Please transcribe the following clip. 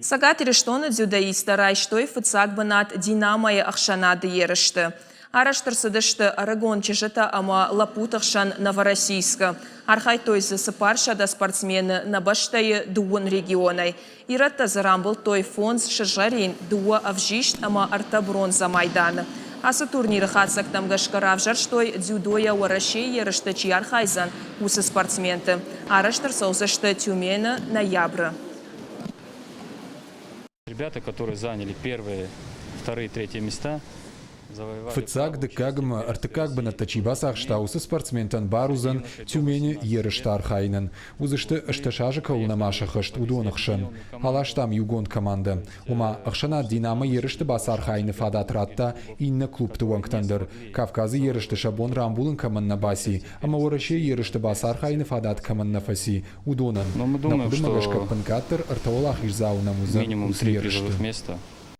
Цӕгат Ирыстоны дзюдоисттӕ райстой фыццаг бынат «Динамо-йы» ӕхсӕнады ерысты. Арӕзт ӕрцыдысты ӕрыгон чызджытӕ ӕмӕ лӕппуты хсӕн Новороссийскы. Архайдтой дзы 400 спортсмены нӕ бӕстӕйы дыууын регионӕй. Ирӕттӕ дзы рамбылдтой фондз сызгъӕрин, дыууӕ ӕвзист ӕмӕ ӕртӕ бронзӕ майданы. Ацы турниры хатдзӕгтӕм гӕсгӕ равзӕрстой, дзюдойӕ Уӕрӕсейы ерысты чи архайдзӕн, уыцы спортсменты. Арӕзт ӕрцӕудзысты Тюмены ноябры. Ребята, которые заняли первые, вторые, третьи места, Фыццаг, дыккаг ӕмӕ ӕртыккаг бынӕттӕ чи бацахста, уыцы спортсментӕн бар уыдзӕн Тюмени ерысты архайынӕн. Уыдзысты, 18 азы кӕуыл нӕма сӕххӕст, уыдоны хсӕн. Аластам иугонд командӕ. Ома, ӕхсӕнад «Динамо» ерысты бацархайыны фадат радта иннӕ клубты уӕнгтӕн дӕр. Кавказы ерысты сӕ бон рамбулын кӕмӕн нӕ баци, ӕмӕ Уӕрӕсейы ерысты бацархайыны фадат кӕмӕн нӕ фӕци, уыдонӕн. Но мы Нӕ думаем, хъуыдымӕ гӕсгӕ что ӕппынкъаддӕр ӕртӕ уӕлахиздзауы нӕм уыдзӕн минимум уыцы три ерысты. призовых места.